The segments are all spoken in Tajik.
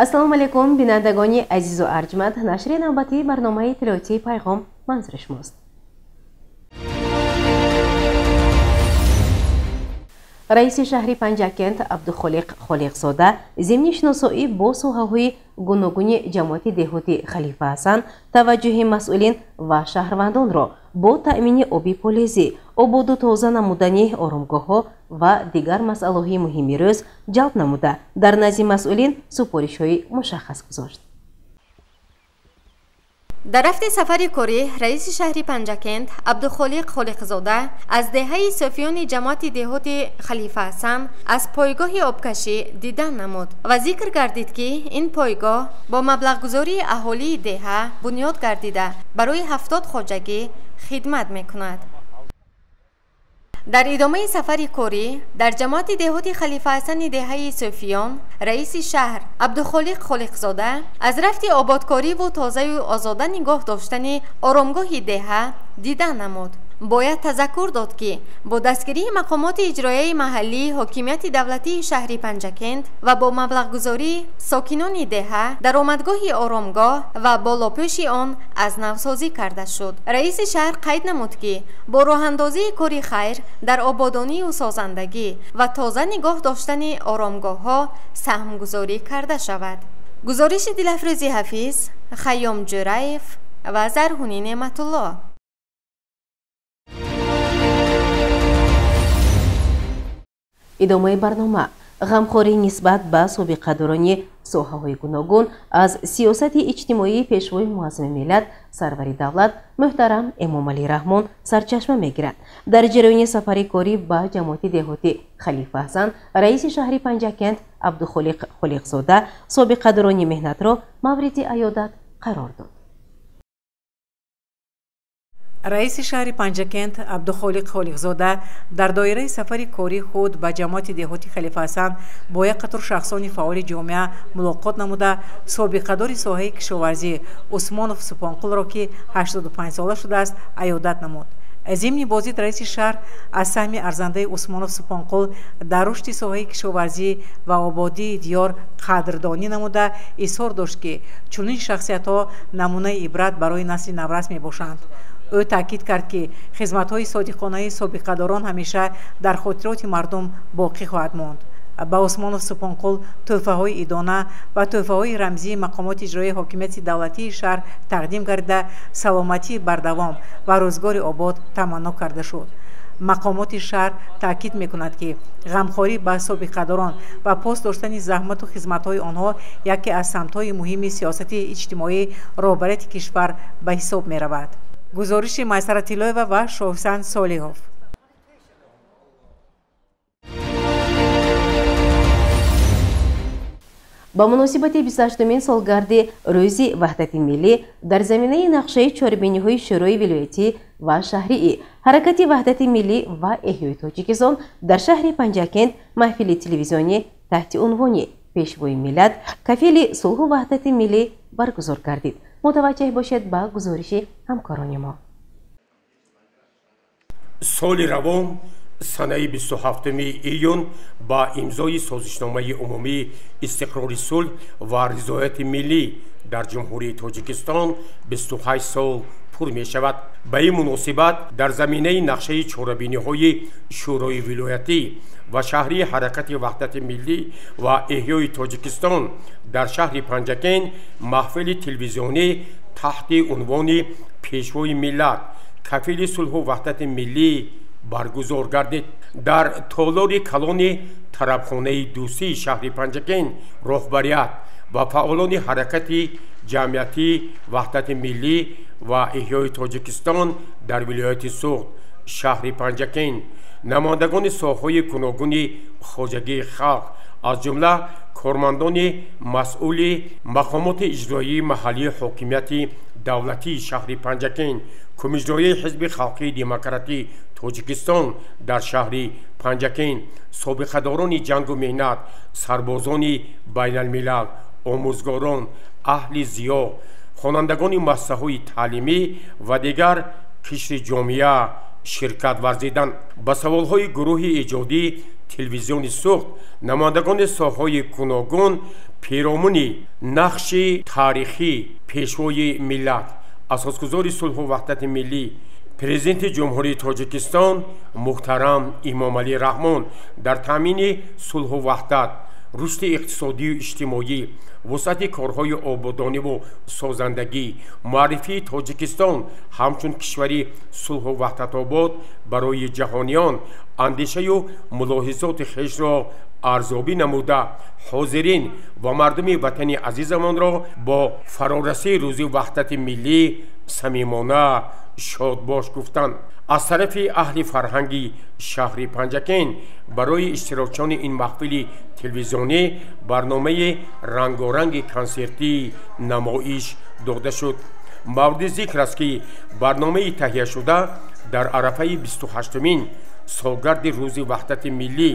Ассалому алайкум, бинандагони азизу арҷманд. Нашри навбатии барномаи иттилоотии Пайғом манзури шумост. Раиси шаҳри Панҷакент Абдухолиқ Холиқзода зимни шиносоӣ бо соҳаҳои гуногуни ҷамоати деҳоти Халифа Ҳасан таваҷҷӯҳи масъулин ва шаҳрвандонро бо таъмини оби полезӣ, ободу тоза намудани оромгоҳҳо ва дигар масъалаҳои муҳими рӯз ҷалб намуда, дар назди масъулин супоришҳои мушаххас гузошт. Дар рафти сафари корӣ раиси шаҳри Панҷакент Абдухолиқ Холиқзода аз деҳаи Софиёни ҷамоати деҳоти Халифа Ҳасан аз пойгоҳи обкашӣ дидан намуд ва зикр гардид, ки ин пойгоҳ бо маблағгузории аҳолии деҳа бунёд гардида, барои 70 хоҷагӣ хидмат мекунад. Дар идомаи сафари корӣ дар ҷамоати деҳоти Халифа Ҳасани деҳаи Софиён раиси шаҳр Абдухолиқ Холиқзода аз рафти ободкориву тозаю озода нигоҳ доштани оромгоҳи деҳа дидан намуд. Бояд тазаккур дод, ки бо дастгирии мақомоти иҷроияи маҳаллии ҳокимияти давлатии шаҳри Панҷакент ва бо маблағгузории сокинони деҳа даромадгоҳи оромгоҳ ва болопӯши он аз навсозӣ карда шуд. Раиси шаҳр қайд намуд, ки бо роҳандозии кори хайр дар ободонию созандагӣ ва тоза нигоҳ доштани оромгоҳҳо саҳмгузорӣ карда шавад. Гузориши Дилафрӯзи Ҳафиз, Хайём Ҷӯраев ва Зарҳунӣ Неъматулло. Идомаи барнома. Ғамхорӣ нисбат ба собиқадорони соҳаҳои гуногун аз сиёсати иҷтимоии Пешвои муаззами миллат, сарвари давлат муҳтарам Эмомалӣ Раҳмон сарчашма мегирад. Дар ҷараёни сафари корӣ ба ҷамоати деҳоти Халифа Ҳасан раиси шаҳри Панҷакент Абдухолиқ Холиқзода собиқадорони меҳнатро мавриди аёдат қарор дод. Раиси шаҳри Панҷакент Абдухолиқ Холиқзода дар доираи сафари кории худ ба ҷамоати деҳоти Халифа Ҳасан бо як қатор шахсони фаъоли ҷомеа мулоқот намуда, собиқадори соҳаи кишоварзӣ Усмонов Субҳонқулро, ки 85 сола шудааст, аёдат намуд. Зимни боздид раиси шаҳр аз саҳми арзандаи Усмонов Субҳонқул дар рушди соҳаи кишоварзӣ ва ободии диёр қадрдонӣ намуда, изҳор дошт, ки чунин шахсиятҳо намунаи ибрат барои насли наврас мебошанд. Ӯ таъкид кард, ки хизматҳои содиқонаи собиқадорон ҳамеша дар хотироти мардум боқӣ хоҳад монд. Ба Усмонов Субҳонқул тӯҳфаҳои идона ва тӯҳфаҳои рамзии мақомоти иҷроии ҳокимияти давлатии шаҳр тақдим гардида, саломатии бардавом ва рӯзгори обод таманно карда шуд. Мақомоти шаҳр таъкид мекунад, ки ғамхорӣ ба собиқадорон ва пос доштани заҳмату хизматҳои онҳо яке аз самтҳои муҳими сиёсати иҷтимоии роҳбарияти кишвар ба ҳисоб меравад. Гузориши Майсара Тиллоева ва Шоҳсан Солиҳов. Ба муносибати 28-умин солгарди Рӯзи Ваҳдати миллӣ дар заминаи нақшаи чорабиниҳои Шӯрои вилоятӣ ва шаҳрии Ҳаракати Ваҳдати миллӣ ва эҳёи Тоҷикистон дар шаҳри Панҷакент маҳфили телевизионӣ таҳти унвони Пешвои миллат, кафили сулҳу ваҳдати миллӣ баргузор гардид. Мутаваҷҷеҳ бошед ба гузориши ҳамкорони мо. Соли равон санаи 27 июн ба имзои созишномаи умумии истиқрори сулҳ ва ризояти миллӣ дар Ҷумҳурии Тоҷикистон 28 сол пур мешавад. Ба ин муносибат дар заминаи нақшаи чорабиниҳои Шӯрои вилоятӣ ва шаҳрии Ҳаракати Ваҳдати миллӣ ва эҳёи Тоҷикистон дар шаҳри Панҷакент маҳфили телевизионӣ таҳти унвони Пешвои миллат, кафили сулҳу ваҳдати миллӣ баргузор гардид. Дар толори калони тарабхонаи дӯстии шаҳри Панҷакент роҳбарият ва фаъолони ҳаракати ҷамъиятии Ваҳдати миллӣ ва эҳёи Тоҷикистон дар вилояти Суғд, шаҳри Панҷакент, намояндагони соҳаҳои гуногуни хоҷагии халқ, аз ҷумла кормандони масъули мақомоти иҷроии маҳаллии ҳокимияти давлатии шаҳри Панҷакент, кумиҷроии Ҳизби халқии демократии Тоҷикистон дар шаҳри Панҷакент, собиқадорони ҷангу меҳнат, сарбозони байналмилал, омӯзгорон, аҳли зиё, хонандагони муассисаҳои таълимӣ ва дигар қишри ҷомеа ширкат варзиданд. Ба саволҳои гурӯҳи эҷодӣ телевизиони Суғд намояндагони соҳаҳои гуногун пиромуни нақши таърихӣ пешвои миллат, асосгузори сулҳу ваҳдати миллӣ, президенти Ҷумҳурии Тоҷикистон муҳтарам Эмомалӣ Раҳмон дар таъмини сулҳу ваҳдат, рушди иқтисодию иҷтимоӣ, вусъати корҳои ободониву созандагӣ, муаррифии Тоҷикистон ҳамчун кишвари сулҳу ваҳдатобод барои ҷаҳониён андешаю мулоҳизоти хешро арзёбӣ намуда, ҳозирин ва мардуми ватани азизамонро бо фарорасии рӯзи ваҳдати миллӣ самимона шодбош гуфтанд. Аз тарафи аҳли фарҳанги шаҳри Панҷакент барои иштирокчиёни ин маҳфили телевизионӣ барномаи рангоранги консертӣ намоиш дода шуд. Мавриди зикр аст, ки барномаи таҳияшуда дар арафаи 28-умин солгарди рӯзи ваҳдати миллӣ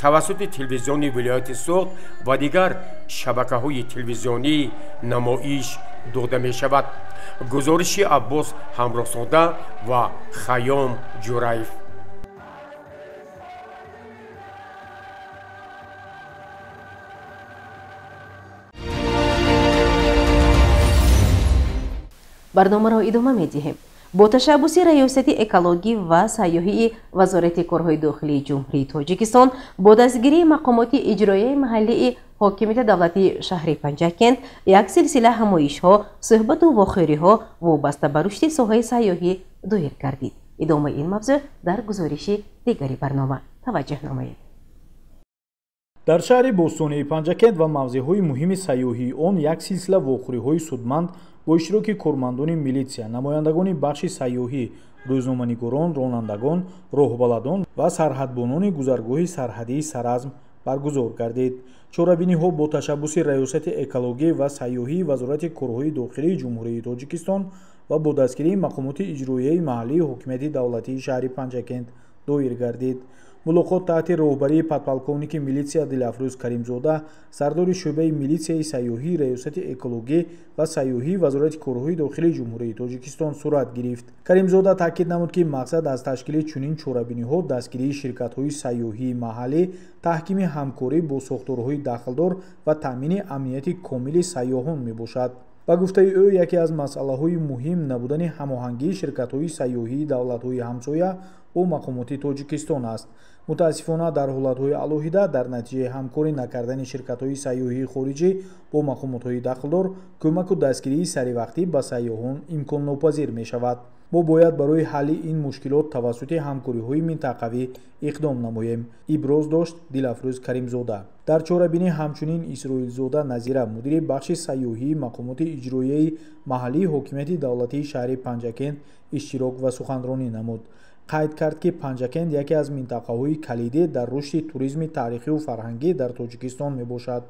тавассути телевизиони вилояти Суғд ва дигар шабакаҳои телевизионӣ намоиш дода мешавад. Гузориши Аббос Ҳамроҳзода ва Хайём Ҷураев. Барномаро идома медиҳем. Бо ташаббуси Раёсати экологӣ ва сайёҳии Вазорати корҳои дохилии Ҷумҳурии Тоҷикистон бо дастгирии мақомоти иҷроияи маҳаллии ҳокимияти давлатии шаҳри Панҷакент як силсила ҳамоишҳо, суҳбату вохӯриҳо вобаста ба рушди соҳаи сайёҳӣ доир гардид. Идомаи ин мавзӯъ дар гузориши дигари барнома. Таваҷҷӯҳ намоед. Дар шаҳри бостонии Панҷакент ва мавзеъҳои муҳими сайёҳии он як силсила вохӯриҳои судманд бо иштироки кормандони милитсия, намояндагони бахши сайёҳӣ, рӯзноманигорон, ронандагон, роҳбаладон ва сарҳадбонони гузаргоҳи сарҳадии Саразм баргузор гардид. Чорабиниҳо бо ташаббуси Раёсати экологӣ ва сайёҳии Вазорати корҳои дохилии Ҷумҳурии Тоҷикистон ва бо дастгирии мақомоти иҷроияи маҳаллии ҳокимияти давлатии шаҳри Панҷакент доир гардид. Мулоқот таҳти роҳбарии подполковники милитсия Дилафрӯз Каримзода, сардори шӯъбаи милитсияи сайёҳии Раёсати экологӣ ва сайёҳии Вазорати корҳои дохилии Ҷумҳурии Тоҷикистон сурат гирифт. Каримзода таъкид намуд, ки мақсад аз ташкили чунин чорабиниҳо дастгирии ширкатҳои сайёҳии маҳаллӣ, таҳкими ҳамкорӣ бо сохторҳои дахлдор ва таъмини амнияти комили сайёҳон мебошад. Ба гуфтаи ӯ, яке аз масъалаҳои муҳим набудани ҳамоҳангии ширкатҳои сайёҳии давлатҳои ҳамсоя бо мақомоти Тоҷикистон аст. Мутаассифона, дар ҳолатҳои алоҳида дар натиҷаи ҳамкорӣ накардани ширкатҳои сайёҳии хориҷӣ бо мақомотҳои дахлдор кӯмаку дастгирии саривақтӣ ба сайёҳон имконнопазир мешавад. Мо бояд барои ҳалли ин мушкилот тавассути ҳамкориҳои минтақавӣ иқдом намоем, иброз дошт Дилафрӯз Каримзода. Дар чорабинӣ ҳамчунин Исроилзода Назира, мудири бахши сайёҳии мақомоти иҷроияи маҳаллии ҳокимияти давлатии шаҳри Панҷакент иштирок ва суханронӣ намуд. Қайд кард, ки Панҷакент яке аз минтақаҳои калидӣ дар рушди туризми таърихию фарҳангӣ дар Тоҷикистон мебошад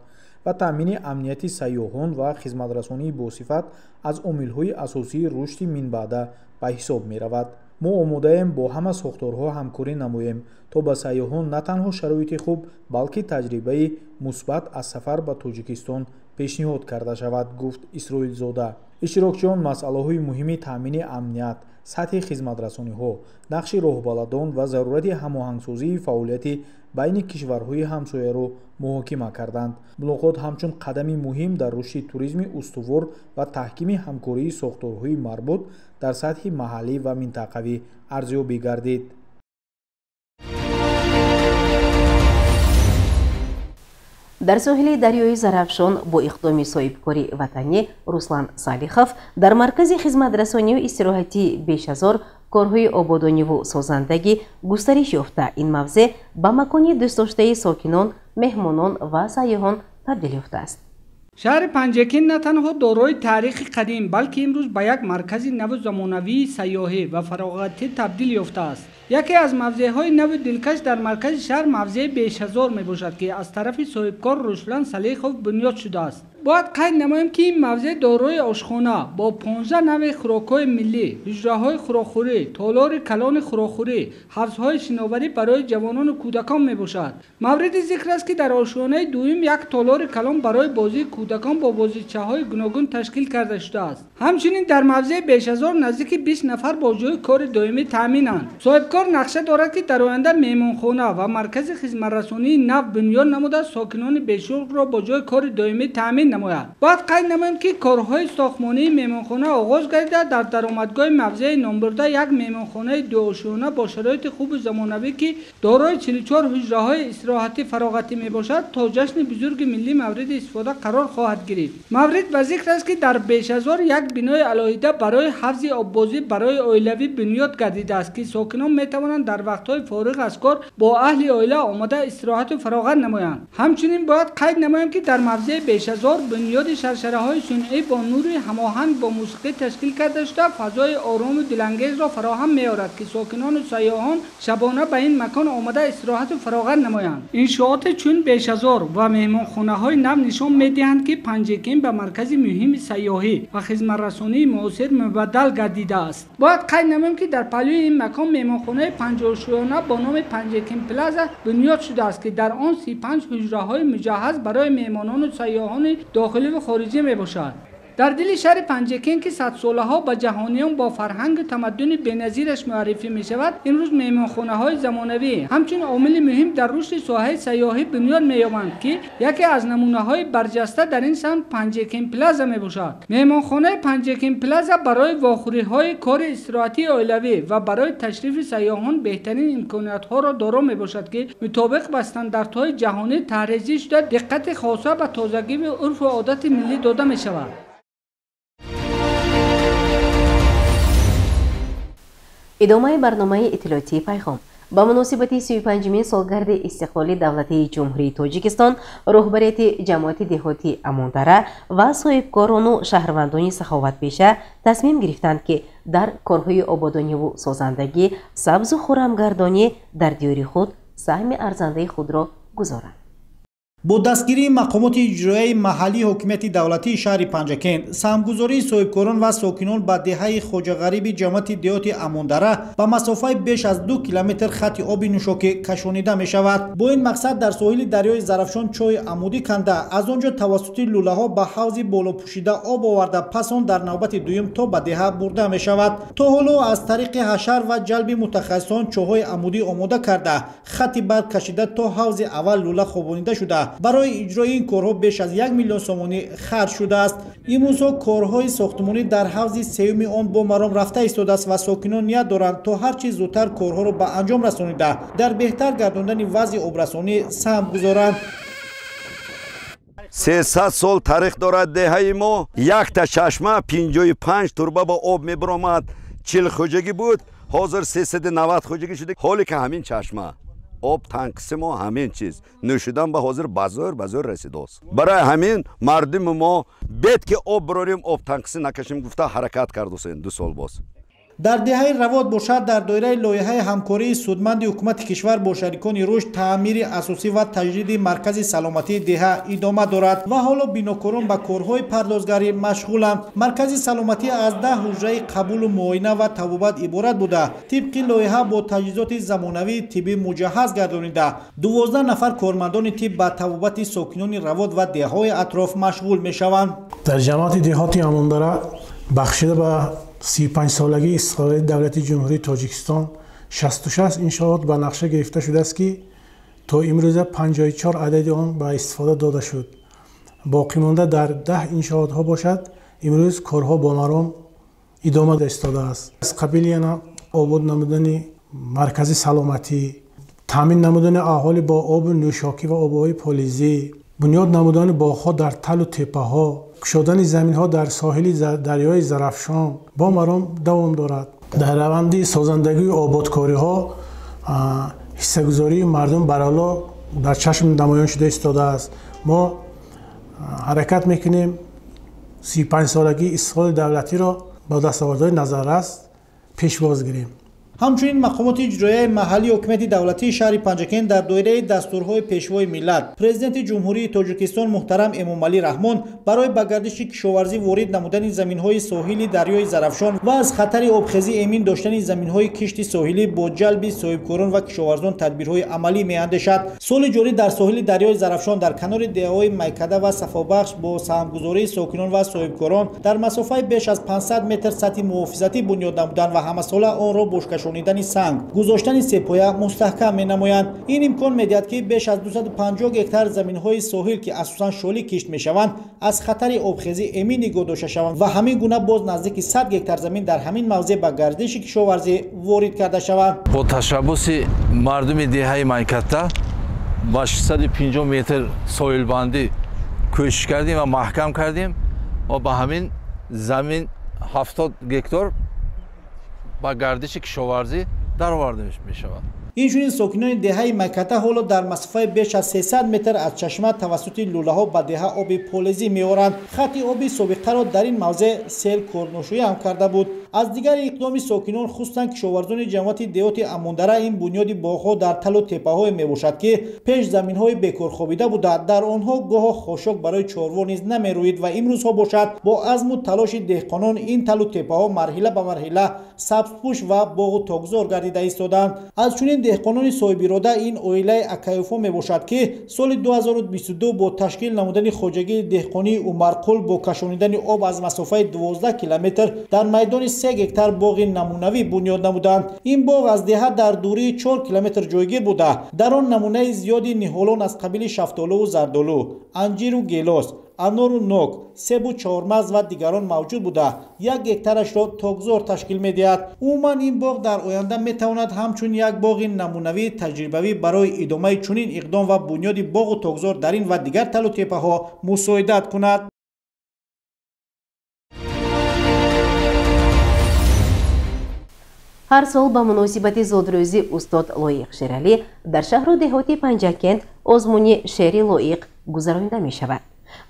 ва таъмини амнияти сайёҳон ва хизматрасонии босифат аз омилҳои асосии рушди минбаъда ба ҳисоб меравад. Мо омодаем бо ҳама сохторҳо ҳамкорӣ намоем, то ба сайёҳон на танҳо шароити хуб, балки таҷрибаи мусбат аз сафар ба Тоҷикистон пешниҳод карда шавад, гуфт Исроилзода. Иштирокчиён масъалаҳои муҳими таъмини амният, сатҳи хизматрасониҳо, нақши роҳбаладон ва зарурати ҳамоҳангсозии фаъолияти байни кишварҳои ҳамсояро муҳокима карданд. Мулоқот ҳамчун қадами муҳим дар рушди туризми устувор ва таҳкими ҳамкории сохторҳои марбут дар сатҳи маҳаллӣ ва минтақавӣ арзёбӣ гардид. Дар соҳили дарёи Зарафшон бо иқдоми соҳибкори ватанӣ Руслан Салихов дар маркази хизматрасонию истироҳатии Бешазор корҳои ободониву созандагӣ густариш ёфта, ин мавзеъ ба макони дӯстдоштаи сокинон, меҳмонон ва сайёҳон табдил ёфтааст. Шаҳри Панҷакент на танҳо дорои таърихи қадим, балки имрӯз ба як маркази наву замонавии сайёҳӣ ва фароғатӣ табдил ёфтааст. Яке аз мавзеъҳои наву дилкаш дар маркази шаҳр мавзеи Бешазор мебошад, ки аз тарафи соҳибкор Руслан Салихов бунёд шудааст. Бояд қайд намоем, ки ин мавзеъ дорои ошхона бо 15 навъи хӯрокҳои миллӣ, ҳуҷраҳои хӯрокхӯрӣ, толори калони хӯрокхӯрӣ, ҳавзҳои шиноварӣ барои ҷавонону кӯдакон мебошад. Мавриди зикр аст, ки дар ошёнаи дуюм як толори калон барои бозии кӯдакон бо бозичаҳои гуногун ташкил карда шудааст. Ҳамчунин дар мавзеи Бешазор наздики 20 нафар бо ҷойи кори доимӣ таъминанд. Соҳибкор нақша дорад, ки дар оянда меҳмонхона ва маркази хизматрасонии нав бунёд намуда, сокинони бешуғлро бо ҷойи кори доимӣ таъмин намояд. Бояд қайд намоем, ки корҳои сохтмонии меҳмонхона оғоз гардида, дар даромадгоҳи мавзеи номбурда як меҳмонхонаи дуошёна бо шароити хубу замонавӣ, ки дорои 44 ҳуҷраҳои истироҳатӣ фароғатӣ мебошад, то ҷашни бузурги миллӣ мавриди истифода қарор хоҳад гирифт. Маврид ба зикр аст, ки дар Бешазор як бинои алоҳида барои ҳавзи оббозӣ барои оилавӣ бунёд гардидааст, ки сокинон метавонанд дар вақтҳои фориғ аз кор бо аҳли оила омода истироҳату фароғат намоянд. Ҳамчунин бояд қайд намоем, ки дар мавзеи Бешазор бунёди шаршараҳои сунъӣ бо нури ҳамоҳанг бо мусиқӣ ташкил карда шуда, фазои орому дилангезро фароҳам меорад, ки сокинону сайёҳон шабона ба ин макон омода истироҳату фароғат намоянд. Иншооти чун Бешазор ва меҳмонхонаҳои нав нишон медиҳанд, ки Панҷакент ба маркази муҳими сайёҳӣ ва хизматрасонии муосир мубаддал гардидааст. Бояд қайд намоем, ки дар паҳлӯи ин макон меҳмонхонаи панҷошёна бо номи Панҷакент Плаза бунёд шудааст, ки дар он 35 ҳуҷраҳои муҷаҳҳаз барои меҳмонону сайёҳони дохилӣ ва хориҷӣ мебошад. Дар дили шаҳри Панҷакент, ки садсолаҳо ба ҷаҳониён бо фарҳангу тамаддуни беназираш муаррифӣ мешавад, имрӯз меҳмонхонаҳои замонавӣ ҳамчун омили муҳим дар рушди соҳаи сайёҳӣ бунёд меёбанд, ки яке аз намунаҳои барҷаста дар ин самт Панҷакент Плаза мебошад. Меҳмонхонаи Панҷакент Плаза барои вохӯриҳои кори истироҳатии оилавӣ ва барои ташрифи сайёҳон беҳтарин имкониятҳоро доро мебошад, ки мутобиқ ба стандартҳои ҷаҳонӣ таҳризӣ шуда, диққати хоса ба тозагиву урфу одати миллӣ дода мешавад. Идомаи барномаи иттилоотии Пайғом. Ба муносибати 35-мин солгарди истиқлоли давлатии Ҷумҳурии Тоҷикистон роҳбарияти ҷамоати деҳоти Амондара ва соҳибкорону шаҳрвандони саховатпеша тасмим гирифтанд, ки дар корҳои ободониву созандагӣ, сабзу хуррамгардонӣ дар диёри худ саҳми арзандаи худро гузоранд. Бо дастгирии мақомоти иҷроияи маҳаллии ҳокимияти давлатии шаҳри Панҷакент, саҳмгузории соҳибкорон ва сокинон ба деҳаи Хоҷағариби ҷамоати деҳоти Амондара ба масофаи беш аз 2 километр хати оби нӯшокӣ кашонида мешавад. Бо ин мақсад дар соҳили дарёи Зарафшон чоҳи амудӣ канда, аз он ҷо тавассути лӯлаҳо ба ҳавзи болопӯшида об оварда, пас он дар навбати дуюм то ба деҳа бурда мешавад. То ҳоло аз тариқи ҳашар ва ҷалби мутахассисон чоҳҳои амудӣ омода карда, хати барқ кашида то ҳавзи аввал лӯла хобонида шуда, барои иҷрои ин корҳо беш аз 1 миллион сомонӣ харҷ шудааст. Имрӯзҳо корҳои сохтмонӣ дар ҳавзи сеюми он бо маром рафта истодааст ва сокинон ният доранд то ҳар чиз зудтар корҳоро ба анҷом расонида, дар беҳтар гардондани вазъи обрасонӣ саҳм гузоранд. 300 сол таърих дорад деҳаи мо. Якта чашма 55 турба ба об мебаромад, 40 хоҷагӣ буд, ҳозир 390 хоҷагӣ шуда. Ҳоле ки ҳамин чашма об танқиси мо ҳамин чиз нӯшидан ба ҳозир ба зӯр расидааст. Барои ҳамин мардуми мо бед ки об бирорем, об танқисӣ накашем гуфта ҳаракат кардусем 2 сол боз. Дар деҳаи Равот бошад, дар доираи лоиҳаи ҳамкории судманди ҳукумати кишвар бо шарикони рушд, таъмири асосӣ ва таҷдиди маркази саломатии деҳа идома дорад ва ҳоло бинокорон ба корҳои пардозгарӣ машғуланд. Маркази саломатӣ аз 10 ҳуҷраи қабулу муоина ва табобат иборат буда, тибқи лоиҳа бо таҷҳизоти замонавии тиббӣ муҷаҳҳаз гардонида, 12 нафар кормандони тиб ба табобати сокинони Равот ва деҳаҳои атроф машғул мешаванд. Дар ҷамоати деҳоти Амондара бахшида ба 35-солагии истиқлолияти давлати Ҷумҳурии Тоҷикистон 66 иншоот ба нақша гирифта шудааст, ки то имрӯза 54 адади он ба истифода дода шуд. Боқӣ монда дар 10 иншоотҳо бошад, имрӯз корҳо бо маром идома истодааст. Аз қабили яна обод намудани маркази саломатӣ, таъмин намудани аҳолӣ бо обу нӯшокӣ ва обҳои полизӣ, бунёд намудани боғҳо дар талу теппаҳо, кушодани заминҳо дар соҳили дарёи Зарафшон бо маром давом дорад. Дар раванди созандагию ободкориҳо ҳиссагузории мардум барало дар чашм намоён шуда истодааст. Мо ҳаракат мекунем 35-солагии истиқлоли давлатиро бо дастовардҳои назаррас пешвоз гирем. Ҳамчунин мақомоти иҷроияи маҳаллии ҳокимияти давлатии шаҳри Панҷакент дар доираи дастурҳои Пешвои миллат, Президенти Ҷумҳурии Тоҷикистон муҳтарам Эмомалӣ Раҳмон барои ба гардиши кишоварзӣ ворид намудани заминҳои соҳили дарёи Зарафшон ва аз хатари обхезӣ эмин доштани заминҳои кишти соҳилӣ бо ҷалби соҳибкорон ва кишоварзон тадбирҳои амалӣ меандешад. Соли ҷорӣ дар соҳили дарёи Зарафшон дар канори деҳаҳои Майкада ва Сафобахш бо саҳмгузории сокинон ва соҳибкорон дар масофаи беш аз 500 метр сатҳи муҳофизатӣ бунёд намуданд ва ҳамасола онро бо кашонидани санг, гузоштани сепоя мустаҳкам менамоянд. Ин имкон медиҳад, ки беш аз 250 гектар заминҳои соҳил, ки асосан шолӣ кишт мешаванд, аз хатари обхезӣ эмин нигоҳ дошта шаванд ва ҳамин гуна боз наздики 100 гектар замин дар ҳамин мавзеъ ба гардиши кишоварзӣ ворид карда шаванд. Бо ташаббуси мардуми деҳаи Майката ба 650 метр соҳилбандӣ кӯшиш кардем ва маҳкам кардем ва ба ҳамин замин 70 гектар ба гардиши кишоварзӣ дароварда мешавад. Инчунин сокинони деҳаи Майката ҳоло дар масофаи беш аз 300 метр аз чашма тавассути лӯлаҳо ба деҳа оби полезӣ меоранд. Хати оби собиқаро дар ин мавзеъ сел корношӯӣ ҳам карда буд. Аз дигари иқдоми сокинон хусусан кишоварзони ҷамоати деҳоти Амондара ин бунёди боғҳо дар талу теппаҳое мебошад, ки пеш заминҳои бекорхобида буда, дар онҳо гоҳо хошок барои чорво низ намерӯид ва имрӯзҳо бошад бо азму талоши деҳқонон ин талу теппаҳо марҳила ба марҳила сабзпӯш ва боғу токзор гардида истодаанд. Аз чунин деҳқонони соҳибирода ин оилаи Акаёфо мебошад, ки соли 2022 бо ташкил намудани хоҷагии деҳқонии Умарқул бо кашонидани об аз масофаи 12 километр дар майдони 3 гектар боғи намунавӣ бунёд намуданд. Ин боғ аз деҳа дар дурии 4 километр ҷойгир буда, дар он намунаи зиёди ниҳолон аз қабили шафтолуву зардолу, анҷиру гелос, анору нок, себу чормағз ва дигарон мавҷуд буда, 1 гектарашро токзор ташкил медиҳад. Умуман ин боғ дар оянда метавонад ҳамчун як боғи намунавии таҷрибавӣ барои идомаи чунин иқдом ва бунёди боғу токзор дар ин ва дигар талу теппаҳо мусоидат кунад. Ҳар сол ба муносибати зодрӯзи устод Лоиқ Шералӣ дар шаҳру деҳоти Панҷакент озмуни шеъри лоиқ гузаронида мешавад.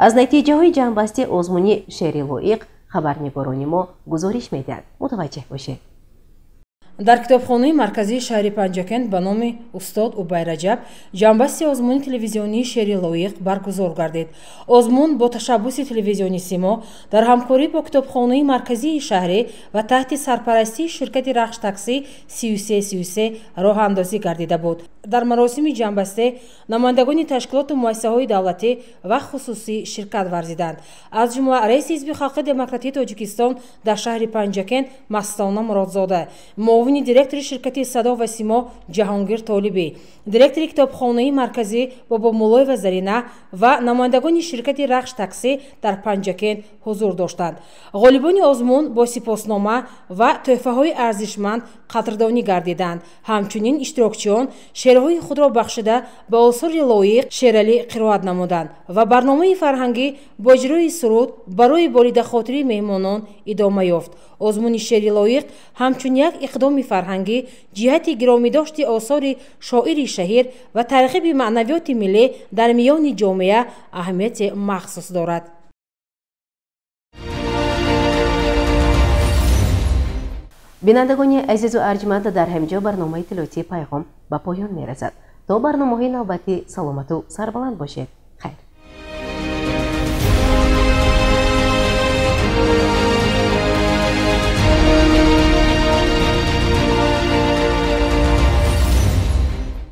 Аз натиҷаҳои ҷамъбасти озмуни шеъри лоиқ хабарнигорони мо гузориш медиҳад. Мутаваҷҷеҳ бошед. Дар китобхонаи марказии шаҳри Панҷакент ба номи устод Убай Раҷаб ҷамъбасти озмуни телевизионии шеъри лоиқ баргузор гардид. Озмун бо ташаббуси телевизиони Симо дар ҳамкорӣ бо китобхонаи марказии шаҳрӣ ва таҳти сарпарастии ширкати Рахш таксӣ 3333 роҳандозӣ гардида буд. Дар маросими ҷамъбасте намояндагони ташкилоту муассисаҳои давлатӣ ва хусусӣ ширкат варзиданд. Аз ҷумла раиси Ҳизби халқи демократии Тоҷикистон дар шаҳри Панҷакент Мастона Муродзода, муовини директори ширкати Садо ва Симо Ҷаҳонгир Толибӣ, директори китобхонаи марказӣ Бобомуллоева Зарина ва намояндагони ширкати Рахш таксӣ дар Панҷакент ҳузур доштанд. Ғолибони озмун бо сипоснома ва тӯҳфаҳои арзишманд қадрдонӣ гардиданд. Ҳамчунин иштирокчиён шеърҳои худро бахшида ба осори Лоиқ Шералӣ қироат намуданд ва барномаи фарҳангӣ бо иҷрои суруд барои болидахотирии меҳмонон идома ёфт. Озмуни шеъри лоиқ ҳамчун як иқдоми фарҳангӣ ҷиҳати гиромидошти осори шоири шаҳир ва тарғиби маънавиёти миллӣ дар миёни ҷомеа аҳамияти махсус дорад. Бинандагони азизу арҷманд, дар ҳамин ҷо барномаи иттилоотии Пайғом ба поён мерасад. То барномаҳои навбатӣ саломату сарбаланд бошед.